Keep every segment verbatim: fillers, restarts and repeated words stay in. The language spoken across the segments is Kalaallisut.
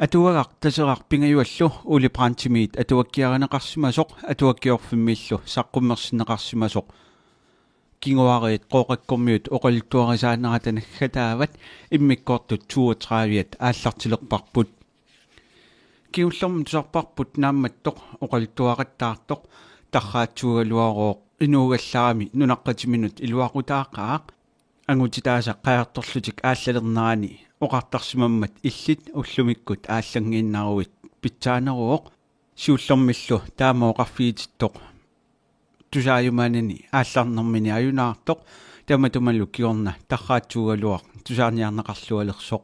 Atuagaq Taseraq Pingajuallu Ole Brandtimit atuakkiarineqarsimasoq Atuakkiorfimmillu saqqummersinneqarsimasoq. Kinguariit Qooqakkormiut oqaluttuarisaanerata naggataavat, immikkoortut toogtredive aallartilerparput. Kingullermik tusarparput Naammattoq oqaluttuaqattaartoq tarraatsuugaluarooq inuugallarami nunaqqatiminut iluaqutaaqaaq. Angutitaasa qajartorlutik aallalernerani oqartarsimammat illit ullumikkut aallanngiinnaruit pitsaaneruvoq. Siullermillu taama oqarfigitittoq tusaajumaanani aallarnermini ajunaartoq tamatumalu kingorna tarraatsuugaluaq tusaaniarneqarlualersoq.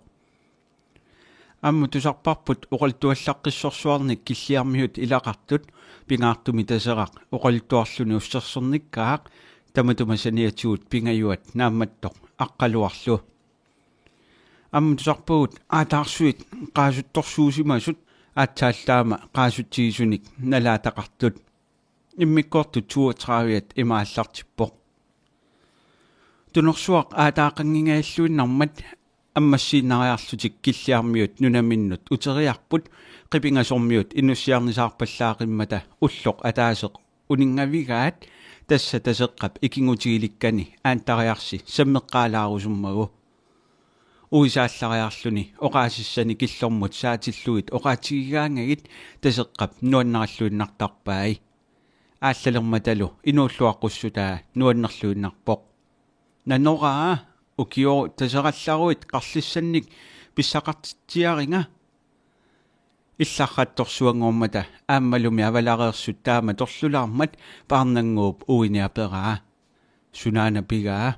Aamma tusarparput oqaluttuallaqqissorsuarnik Killiarmiut ilaqartut, pingaartumik Taseraq oqaluttuarluni ussersornikkaaq, tamatuma saniatigut Pingajuat Naammattoq Aqqaluarlu. Aamma tusarpagut aataarsuit qaasuttorsuusimasut, aatsaat taama qaasutsigisunik nalaataqartut. Immikkoortut toogtredive ima aallartippoq. Tunorsuaq aataaqanngingajalluinnarmat ammassiinnariarlutik Killiarmiut nunaminnut uteriarput, Qipingasormiut inussiarnisaarpallaaqimmata ulloq ataaseq uninngavigaat, tassa Taseqqap ikinngutigilikkanni Aantariarsi sammeqqaalaarusummagu. Uisaallariarluni oqaasissani killormut saatillugit oqaatigigaangagit Taseqqap nuannarilluinnartarpai. Aallalermatalu inuulluaqqussutaa nuannerluinnarpoq. Nanoraa, ukioru Taserallaruit qarlissannik pissaqartitsiariga. Illarrattorsuanngormata aammalumi avalareersut taama torlulaarmat Paarnannguup uini aperaa: Sunaana pigaa?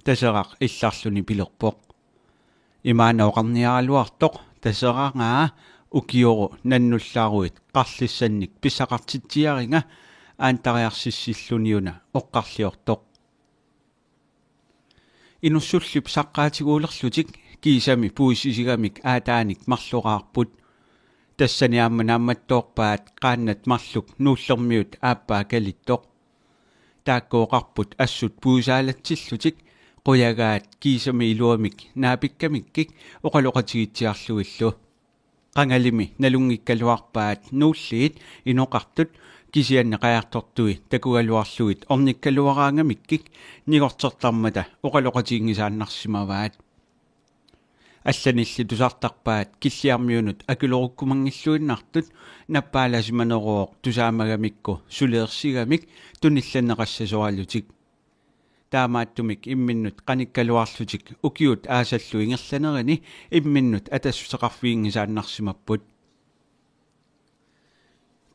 Taseraq illarluni pilerpoq: Imaana oqarniaraluartoq: Taseragaa, ukioru nannullaruit qarlissannik pissaqartitsiariga, Aantariarsissilluniuna oqqarliortoq. Inussullip saqqaatiguulerlutik kiisami puisisigamik aataanik marloraarput. Tassani aamma naammattoorpaat qaannat marluk Nuullermiut aappaa Kalittoq. Taakku oqarput assut puisaalatsillutik, qujagaat kiisami iluamik naapikkamikkik oqaloqatigiitsiarlugillu. Qangalimi nalunngikkaluarpaat Nuulliit inoqartut, kisianni qajartortui takugaluarlugit ornikkaluaraangamikkik nigortertarmata oqaloqatiginngisaannarsimavaat. Allanilli tusartarpaat Killiarmiunut akilerukkumanngilluinnartut, nappaalasimanerooq tusaamagamikku suleersigamik tunillanneqassasoralutik. Taamaattumik imminnut qanikkaluarlutik ukiut aasallu ingerlanerini imminnut atassuteqarfiginngisaannarsimapput.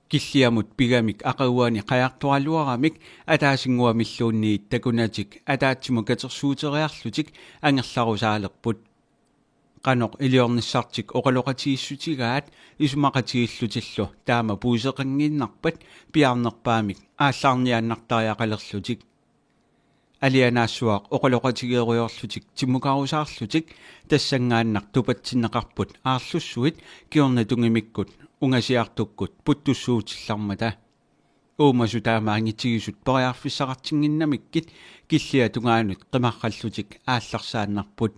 Killiamut pigamik aqaguani qajartoraluaramik ataasinnguamilluunniit takunatik ataatsimut katersuuteriarlutik angerlarusaalerput. Qanoq iliornissartik oqaloqatigiissutigaat isumaqatigiillutillu taama puiseqanngiinnarpat piaarnerpaamik aallarniaannartariaqalerlutik. Alianaassuaq oqaloqatigeerujoorlutik timmukarusaarlutik tassanngaannaq tupatsinneqarput Aarlussuit kingorna tungimikkut ungasiartukkut puttussuutillarmata. Uumasut taama angitigisut periarfissaqartinnginnamikkit Killiat tungaanut qimarrallutik aallarsaannarput.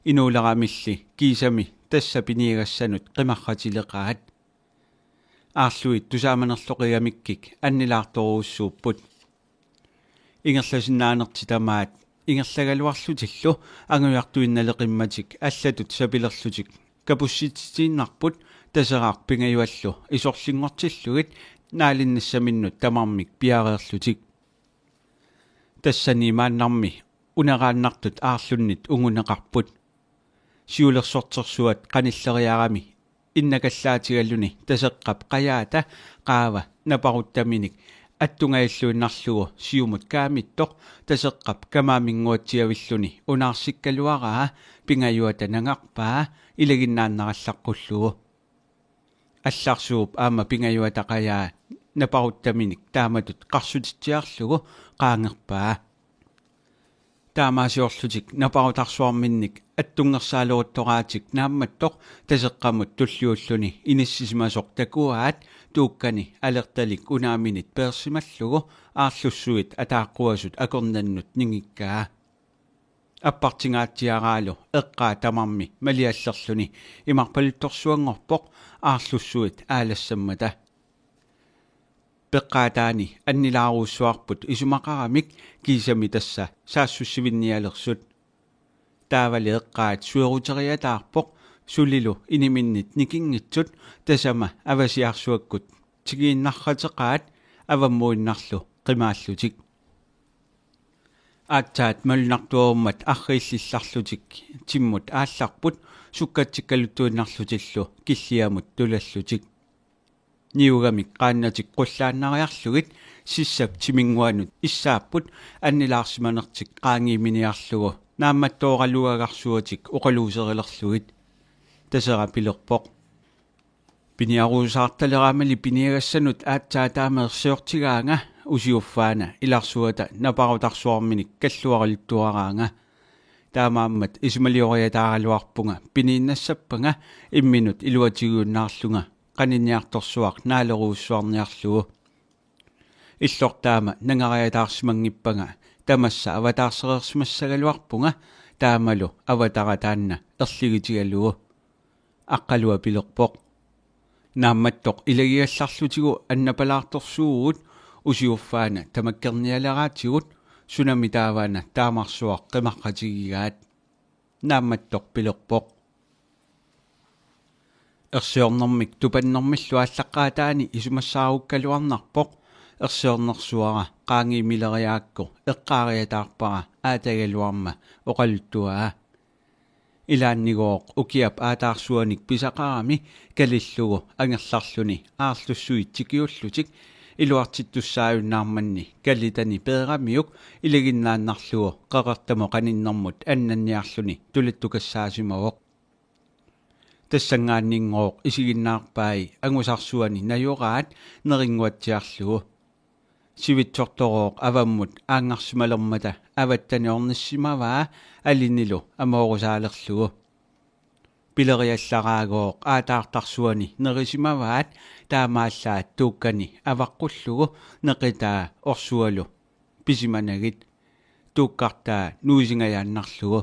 Inuuleramilli kiisami tassa piniagassanut qimarratileqaat. Aarluit tusaamanerloqigamikkik annilaartorujussuupput. Ingerlasinnaanertik tamaat ingerlagaluarlutillu angujartuinnaleqimmatik allatut sapilerlutik kapussitsitiinnarput Taseraq Pingajuallu isorlinngortillugit naalinnassaminnut tamarmik piareerlutik. Tassani imaannarmi uneraannartut aarlunnit unguneqarput. Siulersortersuat qanilleriarami innakallaatigaluni Taseqqap qajaata qaava naparuttaminik attungajalluinnarlugu siumut kaamittoq Taseqqap kamaaminnguatsiavilluni unaarsikkaluaraa Pingajuata nangarpaa ilaginnaannarallaqqullugu. Allarsuup aamma Pingajuata qajaa naparuttaminik taamatut qarsutitsiarlugu qaangerpaa. Taamaasiorlutik naparutarsuarminnik attunngersaaleruttoraatik Naammattoq Taseqqamut tulliulluni inissisimasoq takuaat tuukkani alertalik unaaminit peersimallugu Aarlussuit ataaqquasut akornannut ningikkaa. Appartingaatsiaraalu eqqaa tamarmi maliallerluni imarpaluttorsuanngorpoq aarlussuit aalassammata. Peqqaataani annilaarujussuarput isumaqaramik kiisami tassa saassussivinnialersut. Taavali eqqaat sueruteriataarpoq sulilu iniminnit nikinngitsut tasama avasiarsuakkut tigiinnarrateqaat avammuinnarlu qimaallutik. Aatsaat malunartuarummat arriillillarlutik timmut aallarput sukkatsikkaluttuinnarlutillu killiamut tulallutik. Niugamik qaannatik qullaannariarlugit sissap timinnguanut issaapput annilaarsimanertik qaangiiminiarlugu naammattooraluagarsuatik oqaluuserilerlugit. Tasera pilerpoq: Piniaruusaartaleraamali piniagassanut aatsaat taama ersiortigaanga, usiuffaana ilarsuata naparutarsuarminik kalluaraluttuaraanga. Taamaammat isumalioriataaraluarpunga piniinnassappanga imminut iluatigiunnaarlunga qaninniartorsuaq naalerujussuarniarlugu. Illortaama nangariataarsimanngippanga tamassa avataarsereersimassagaluarpunga taamalu avatara taanna erligitigalugu. Aqqalua pilerpoq: Naammattoq ilagigallarlutigu annapalaartorsuuvugut, usiuffaana tamakkernialeraatigut, sunami taavaana taamarsuaq qimaqqatigigaat. Naammattoq pilerpoq: Ersiornermik tupannermillu aallaqqaataani isumassaarukkaluarnarpoq. Ersiornersuara qaangiimileriarakku eqqaariataarpara aatagaluarma oqaluttuaa. Ilaannigooq ukiap aataarsuanik pisaqarami kalillugu angerlarluni aarlussuit tikiullutik iluartittussaajunnaarmanni kalitani peeramiuk ilaginnaannarlugu qeqertamut qaninnermut annanniarluni tulattukassaasimavoq. Tassanngaanninngooq isiginnaarpai angusarsuani najoraat nerinnguatsiarlugu. Sivitsortorooq avammut aanngarsimalermata avattani ornissimavaa alinilu amoorusaalerlugu. Pileriallaraagooq aataartarsuani nerisimavaat taamaallaat tuukkani avaqqullugu neqitaa orsualu pisimanagit. Tuukkartaa nuisingajaannarlugu.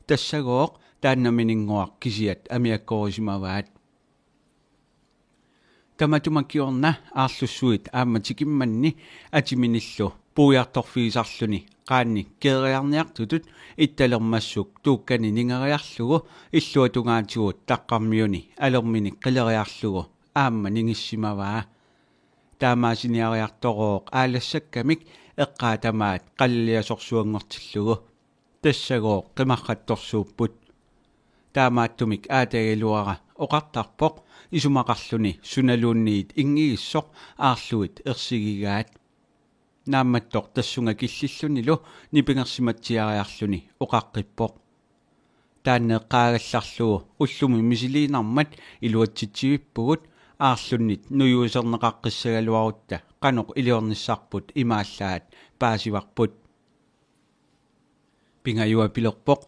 Tassagooq taannamininnguaq kisiat amiakkorisimavaat. Tamatuma kingorna aarlussuit aamma tikimmanni atiminillu puiartorfigisarluni qaanni keeriarniartutut ittalermassuk tuukkani ningeriarlugu illuatungaatigut taqqarmiuni alerminik qileriarlugu aamma ningissimavaa. Taamaasiniariartorooq aalassakkamik eqqaa tamaat qalaliasorsuanngortillugu. Tassagooq qimarrattorsuupput. Taamaattumik aatagaluara oqartarpoq isumaqarluni sunaluunniit inngigissoq aarluit ersigigaat. Naammattoq tassunga killillunilu nipangersimatsiariarluni oqaqqippoq: Taanna eqqaagallarlugu ullumi misiliinnarmat iluatsitsivippugut, aarlunnit nujuuserneqaqqissagaluarutta qanoq iliornissarput imaallaat paasivarput. Pingajua pilerpoq: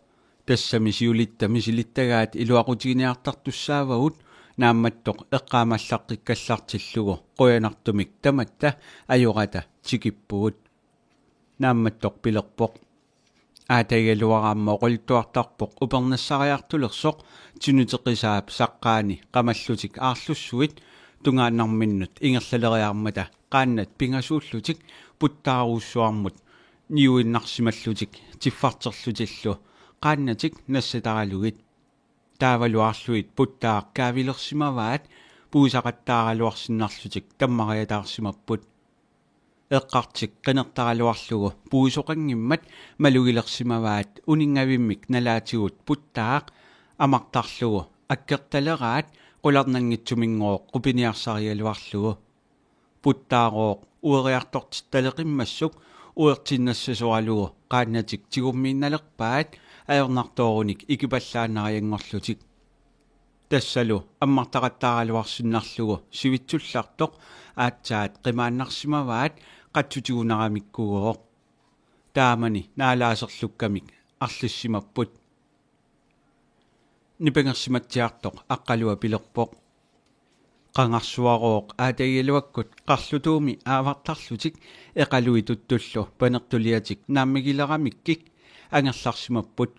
Tassami siulitta misilittagaat iluaqutiginiartartussaavagut, naammattoq eqqaamallaqqikkallartillugu qujanartumik tamatta ajorata tikippugut. Naammattoq pilerpoq: Aatagaluara aamma oqaluttuartarpoq upernassariartulersoq Tinuteqisaap saqqaani qamallutik aarlussuit tungaannarminnut ingerlaleriarmata qaannat pingasuullutik puttaarujussuarmut niuinnarsimallutik tiffarterlutillu qaannatik nassataralugit. Taavalu aarluit puttaaq kaavilersimavaat puisaqattaaraluarsinnarlutik tammariataarsimapput. Eqqartik qinertaraluarlugu puisoqanngimmat malugilersimavaat uninngavimmik nalaatigut puttaaq amartarlugu akkertaleraat qularnanngitsuminngooq qupiniarsarigaluarlugu. Puttaarooq ueriartortittaleqimmassuk uertinnassasoralugu qaannatik tigummiinnalerpaat ajornartoorunik ikipallaannarianngorlutik. Tassalu ammartaqattaaraluarsinnarlugu sivitsullartoq aatsaat qimaannarsimavaat qatsutigunaramikkuugooq. Taamani naalaaserlukkamik arlissimapput. Nipangersimatsiartoq Aqqalua pilerpoq: Qangarsuarooq aatagigaluakkut qarlutuumi aavartarlutik eqaluit uttullu panertuliatik naammagileramikkik angerlarsimapput.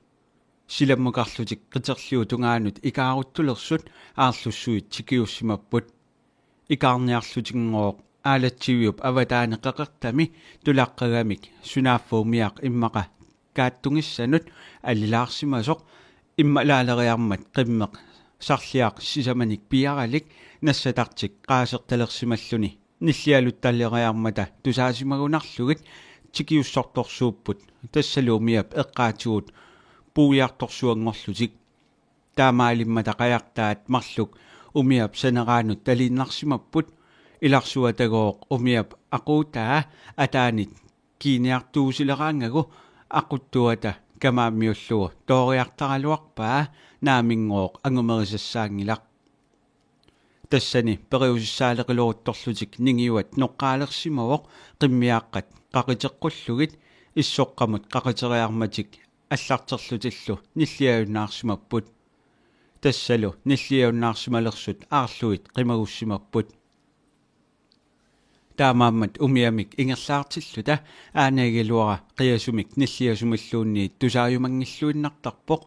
Silammukarlutik qiterliup tungaanut ikaaruttulersut aarlussuit tikiussimapput. Ikaarniarlutinngooq aalatsiviup avataani qeqertami tulaqqagamik sunaaffa umiaq immaqa kaattungissanut alilaarsimasoq immalaaleriarmat qimmeq sarliaq sisamanik piaralik nassatartik qaasertalersimalluni nillialuttaleriarmata tusaasimagunarlugit tikiussortorsuupput, tassalu umiap eqqaatigut puuiartorsuanngorlutik. Taamaalimmata qajartaat marluk umiap saneraanut taliinnarsimapput. Ilarsuatagooq umiap aquutaa ataanit kiiniartuusileraangagu aquttuata kamaammiullugu tooriartaraluarpaa naaminngooq angumerisassaanngilaq. Tassani periusissaaleqileruttorlutik ningiuat noqqaalersimavoq qimmiaqqat qaqiteqqullugit issoqqamut qaqiteriarmatik allarterlutillu nilliajunnaarsimapput. Tassalu nilliajunnaarsimalersut aarluit qimagussimapput. Taamaammat umiamik ingerlaartilluta aanagigaluara qiasumik nilliasumilluunniit tusaajumanngilluinnartarpoq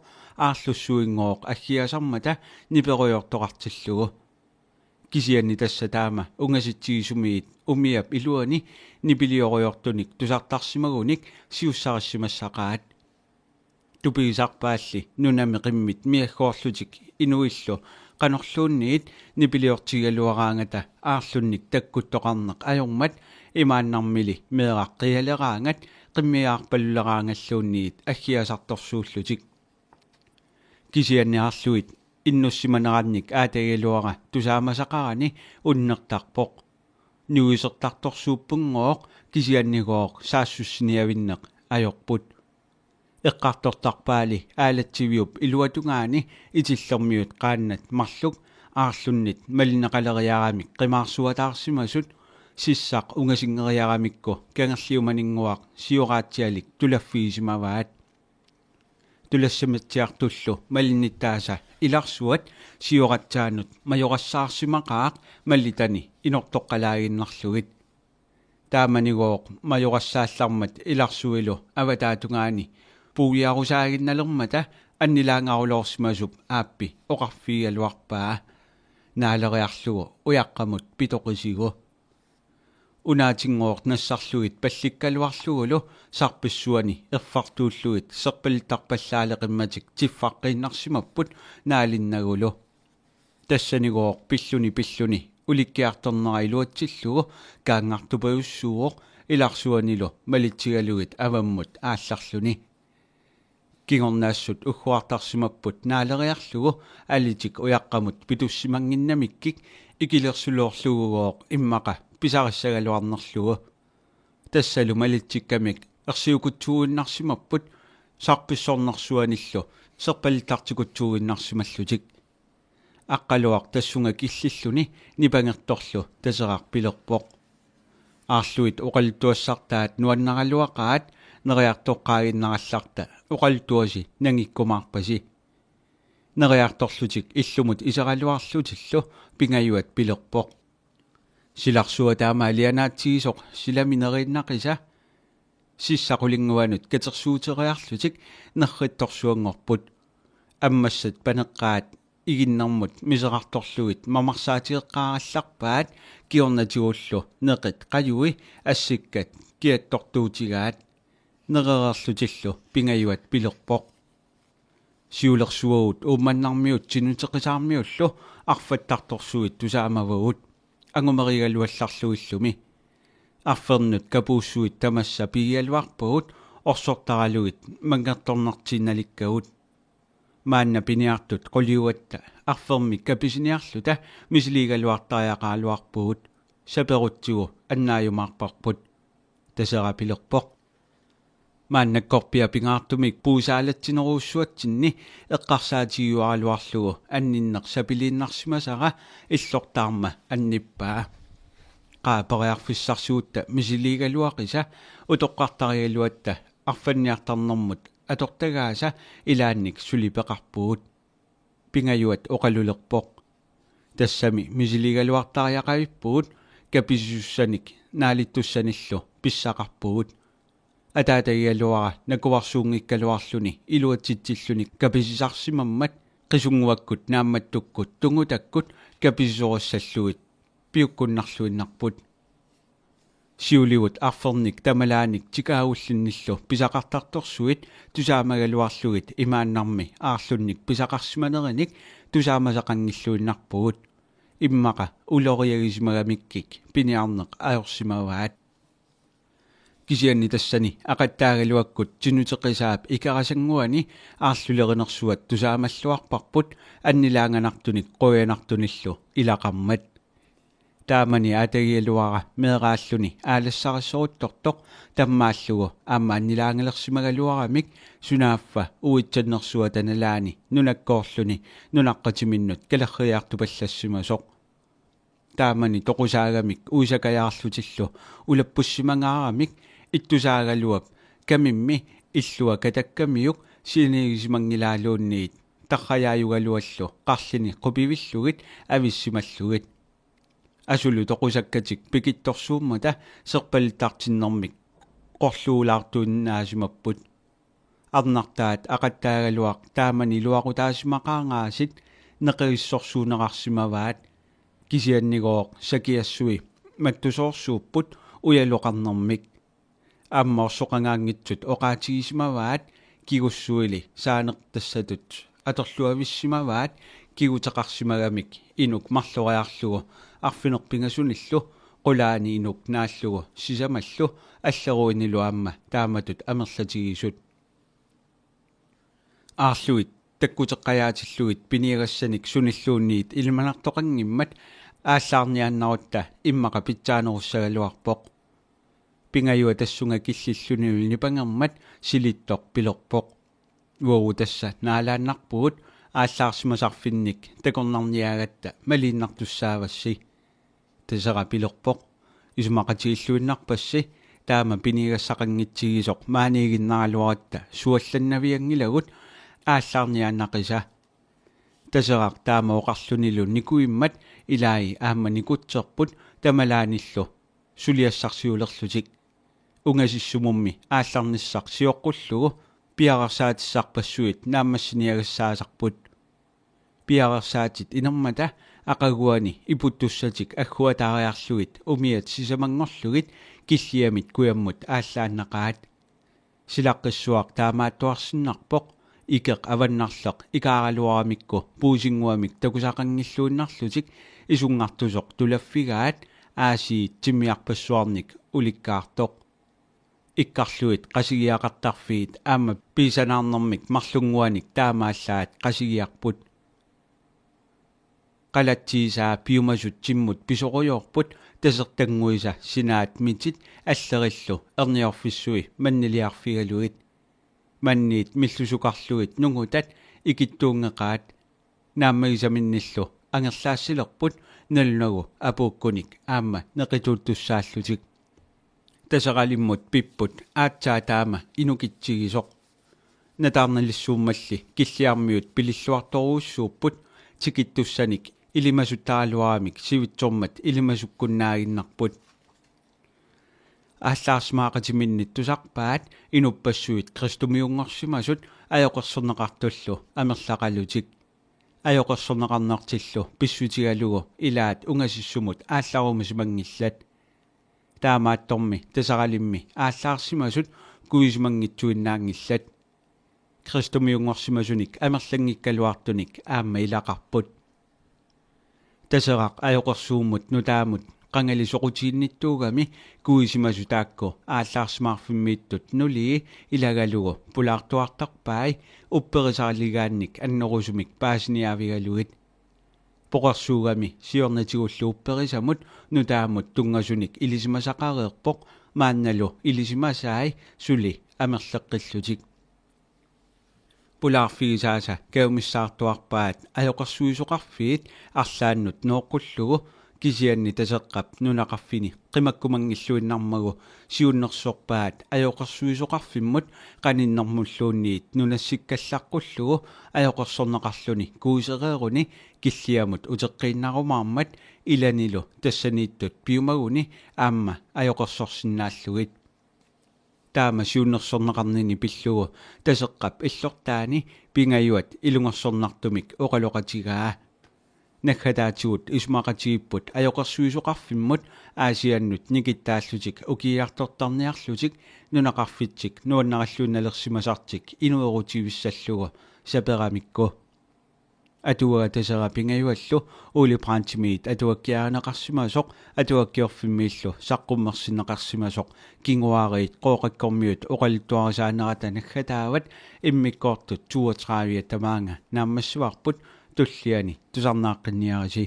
aarlussuinngooq aggiasarmata niperujoortoqartillugu. Kisianni tassa taama ungasitsigisumiit umiap iluani nipiliorujortunik tusartarsimagunik siussarissimassaqaat. Tupigisarpaalli nunami qimmit miaggoorlutik inuillu qanorluunniit nipiliortigigaluaraangata aarlunnik takkuttoqarneq ajormat imaannarmili meeraq qialeraangat qimmigaarpaluleraangalluunniit aggiasartorsuullutik. Kisianni aarluit innussimanerannik aatagigaluara tusaamasaqarani unnertarpoq. Nuisertartorsuuppunngooq kisiannigooq saassussiniavinneq ajorput. Eqqartortarpaali aalatsiviup iluatungaani itillermiut qaannat marluk aarlunnit malinneqaleriaramik qimaarsuataarsimasut sissaq ungasinngeriaramikku kangerliumaninnguaq sioraatsialik tulaffigisimavaat. Tulassamatsiartullu malinnittaasa ilarsuat sioratsaanut majorassaarsimaqaaq malitani inortoqqalaaginnarlugit. Taamanigooq majorassaallarmat ilarsuilu avataatungaani puuiarusaaginnalermata annilaangaruloorsimasup aappi oqarfigigaluarpaa naaleriarlugu ujaqqamut pitoqisigu. Unaatinngooq nassarlugit pallikkaluarlugulu sarpissuani erfartuullugit serpalittarpallaaleqimmatik tiffaqqiinnarsimapput naalinnagulu. Tassanigooq pilluni pilluni ulikkiartornera iluatsillugu kaanngartupajussuuvoq ilarsuanilu malitsigalugit avammut aallarluni. Kingorna assut ugguartarsimapput naaleriarlugu alitik ujaqqamut pitussimannginnamikkik ikilersuloorlugugooq immaqa pisarissagaluarnerlugu. Tassalu malitsikkamik ersiukutsuuinnarsimapput sarpissornersuanillu serpalittartikutsuuinnarsimallutik. Aqqaluaq tassunga killilluni nipangertorlu Taseraq pilerpoq: Aarluit oqaluttuassartaat nuannaraluaqaat, neriartoqqaaginnarallarta oqaluttuasi nangikkumaarpasi. Neriartorlutik illumut iseraluarlutillu Pingajuat pilerpoq: Silarsuaq taama alianaatsigisoq silami neriinnaqisa. Sissaq qulinnguanut katersuuteriarlutik nerrittorsuanngorput. Ammassat paneqqaat iginnermut miserartorlugit mamarsaatigeqqaarallarpaat kingornatigullu neqit qajui assikkat kiattortuutigaat. Nerereerlutillu Pingajuat pilerpoq: Siulersuagut Uummannarmiut Tinuteqisaarmiullu arfattartorsuit tusaamavagut angumerigaluallarlugillumi. Arfernut kapuussuit tamassa pigigaluarpagut orsortaralugit manngertornartiinnalikkagut. Maanna piniartut quliugatta arfermik kapisiniarluta misiliigaluartariaqaraluarpugut. Saperutsigu annaajumaarparput. Taseraq pilerpoq: Maannakkorpiaq pingaartumik puisaalatsinerujussuatsinni eqqarsaatigiuaraluarlugu anninneq sapiliinnarsimasara illortaarma annippaa. Qaa periarfissarsiutta misiliigaluaqisa utoqqartarigaluatta arfanniartarnermut atortagaasa ilaannik suli peqarpugut. Pingajuat oqalulerpoq: Tassami misiliigaluartariaqavippugut, kapisussanik naalittussanillu pissaqarpugut. Ataatagigaluara nakuarsuunngikkaluarluni iluatsitsilluni kapisisarsimammat Qisunnguakkut Naammattukkut Tungutakkut kapisisorissallugit piukkunnarluinnarput. Siulivut arfernik tamalaanik tikaagullinnillu pisaqartartorsuit tusaamagaluarlugit imaannarmi aarlunnik pisaqarsimanerinik tusaamasaqanngilluinnarpugut. Immaqa uloriagisimagamikkik piniarneq ajorsimavaat. Kisianni tassani aqattaagaluakkut Tinuteqisaap ikerasannguani aarlulerinersuat tusaamalluarparput annilaanganartunik quianartunillu ilaqarmat. Taamani aatagigaluara meeraalluni aalassarissoruttortoq tammaallugu aamma annilaangalersimagaluaramik sunaaffa uitsannersuata nalaani nunakkoorluni nunaqqatiminnut kalerriartupallassimasoq. Taamani toqusaagamik uisakajaarlutillu ulappussimangaaramik ittusaagaluap kamimmi illua katakkamiuk sianigisimanngilaluunniit tarrajaajugaluallu qarlini qupivillugit avissimallugit. Asulu toqusakkatik pikittorsuummata serpalittartinnermik qorluulaartuinnaasimapput. Arnartaat aqattaagaluaq taamani iluaqutaasimaqaangaasiit neqigissorsuunerarsimavaat. Kisiannigooq sakiassui mattusoorsuupput ujaloqarnermik. Aamma orsoqangaanngitsut oqaatigisimavaat kigussuili saanertassatut atorluavissimavaat kiguteqarsimagamik inuk marloriarlugu arfineq-pingasunillu qulaani inuk naallugu sisamallu alleruinilu aamma taamatut amerlatigisut. Aarlugit takkuteqqajaatillugit piniagassanik sunilluunniit ilimanartoqanngimmat aallaarniaannarutta immaqa pitsaanerussagaluarpoq. Pingajua tassunga killillunilu nipangermat Silittoq pilerpoq: Uagut tassa naalaannarpugut, aallaarsimasarfinnik takornarniaagatta maliinnartussaavassi. Taseraq pilerpoq: Isumaqatigilluinnarpassi, taama piniagassaqanngitsigisoq maaniiginnaraluaratta suallannavianngilagut aallaarniaannaqisa. Taseraq taama oqarlunilu nikuimmat ilai aamma nikutserput tamalaanillu suliassarsiulerlutik. Ungasissumummi aallarnissaq sioqqullugu piareersaatissarpassuit naammassiniagassaasarput. Piareersaatit inermata aqaguani iputtussatik agguataariarlugit umiat sisamanngorlugit Killiamit kujammut aallaannaqaat. Silaqqissuaq taamaattuarsinnarpoq, ikeq avannarleq ikaaraluaramikku puisinnguamik takusaqanngilluinnarlutik isunngartusoq tulaffigaat aasiit timmiarpassuarnik ulikkaartoq. Ikkarlugit qasigiaqartarfiit aamma piisanaarnermik marlunnguanik taamaallaat qasigiarput. Qalatsiisaa piumasut timmut pisorujoorput tasertannguisa sinaat mitit allerillu erniorfissui manniliarfigalugit. Manniit millusukarlugit nungutat ikittuunngeqaat. Naammagisaminnillu angerlaassilerput nalunagu apuukkunik aamma neqituuttussaallutik. Taseralimmut pipput aatsaat taama inukitsigisoq. Nataarnalissuummalli Killiarmiut pililluartorujussuupput tikittussanik ilimasuttaraluaramik sivitsormat ilimasukkunnaaginnarput. Aallaarsimaaqatiminnit tusarpaat inuppassuit kristumiunngorsimasut ajoqersorneqartullu amerlaqalutik. Ajoqersorneqarnertillu pissutigalugu ilaat ungasissumut aallarummisimanngillat. Taamaattormi Taseralimmi aallaarsimasut kuisimanngitsuinnaanngillat. Kristumiunngorsimasunik amerlanngikkaluartunik aamma ilaqarput. Taseraq ajoqersuummut nutaamut qangali soqutiginnittuugami kuisimasut taakku aallaarsimaarfimmiittut nulii ilagalugu pulaartuartarpai upperisaraligaannik annerusumik paasiniaavigalugit. Poqersuugami siornatigullu upperisamut nutaamut tunngasunik ilisimasaqareerpoq, maannalu ilisimasai suli amerleqqillutik. Pulaarfigisaasa kajumissaartuarpaat ajoqersuisoqarfiit arlaannut nooqqullugu, kisianni Taseqqap nunaqarfini qimakkumanngilluinnarmagu siunnersorpaat ajoqersuisoqarfimmut qaninnermulluunniit nunassikkallaqqullugu ajoqersorneqarluni kuisereeruni Killiamut uteqqiinnarumaarmat ilanilu tassaniittut piumaguni aamma ajoqersorsinnaallugit. Taama siunnersorneqarnini pillugu Taseqqap illortaani Pingajuat ilungersornartumik oqaloqatigaa. Naggataatigut isumaqatigiipput ajoqersuisoqarfimmut Aasiannut nikittaallutik ukiiartortarniarlutik nunaqarfitsik nuannarilluinnalersimasartik inuerutivissallugu saperamikku. Atuagaq Taseraq Pingajuallu Ole Brandtimit atuakkiarineqarsimasoq Atuakkiorfimmiillu saqqummersinneqarsimasoq kinguaariit Qooqakkormiut oqaluttuarisaanerata naggataavat. Immikkoortut toogtredive tamaanga naammassivarput, tulliani tusarnaaqqinniarisi.